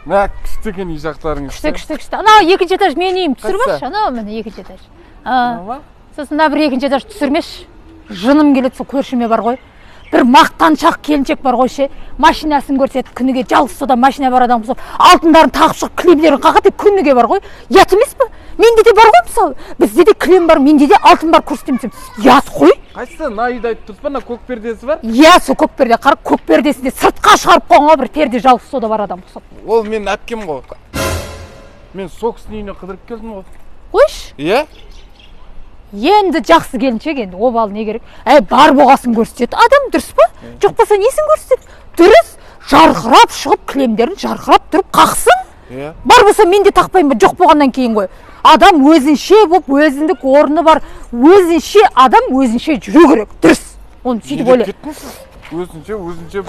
Мә, күшті екен үй жақтарыңыз. Күшті, күшті, күшті. Анау екінші этаж менің үйім, түсіріп Қайсысы? алшы. Анау, міне, екінші этаж. Мынау ма? Сосын мына бір екінші этаж түсірмеші, жыным келеді. Сол көршіме бар ғой, бір мақтаншақ келіншек бар ғой ше, машинасын көрсетіп күніге, жалғыз содан машина бар адам ұқсап, алтындарын тағып шығып, кілемдерін қағады күніге бар ғой. Ұят емес па? Менде де бар ғой, мысалы, бізде де кілем бар, менде де алтын бар, көрсетемін десем, ұят қой. Қайсысы? Мына үйді айтып тұрсыз ба? Мына көк пердесі бар? Иә, сол көк перде. Қара, көк пердесін де сыртқа шығарып қойған ғой, бір перде, жалғыз сода бар адам ұқсап. Ол менің әпкем ғой. Мен сол кісінің үйіне қыдырып келдім ғой. Қойшы. Иә. Енді жақсы келіншек, енді обалы не керек? Әй, бар болғасын көрсетеді адам, дұрыс па? Жоқ болса, несін көрсетеді? Дұрыс, жарқырап шығып, кілемдерін жарқырап тұрып қақсын. Иә. Бар болса, мен де тақпаймын ба? Жоқ болғаннан кейін ғой. Адам өзінше болып, өзіндік орны бар, өзінше адам, өзінше жүру керек, дұрыс. Оны сөйтіп Не ойла. деп кеттіңіз сіз? Өзінше, өзінше.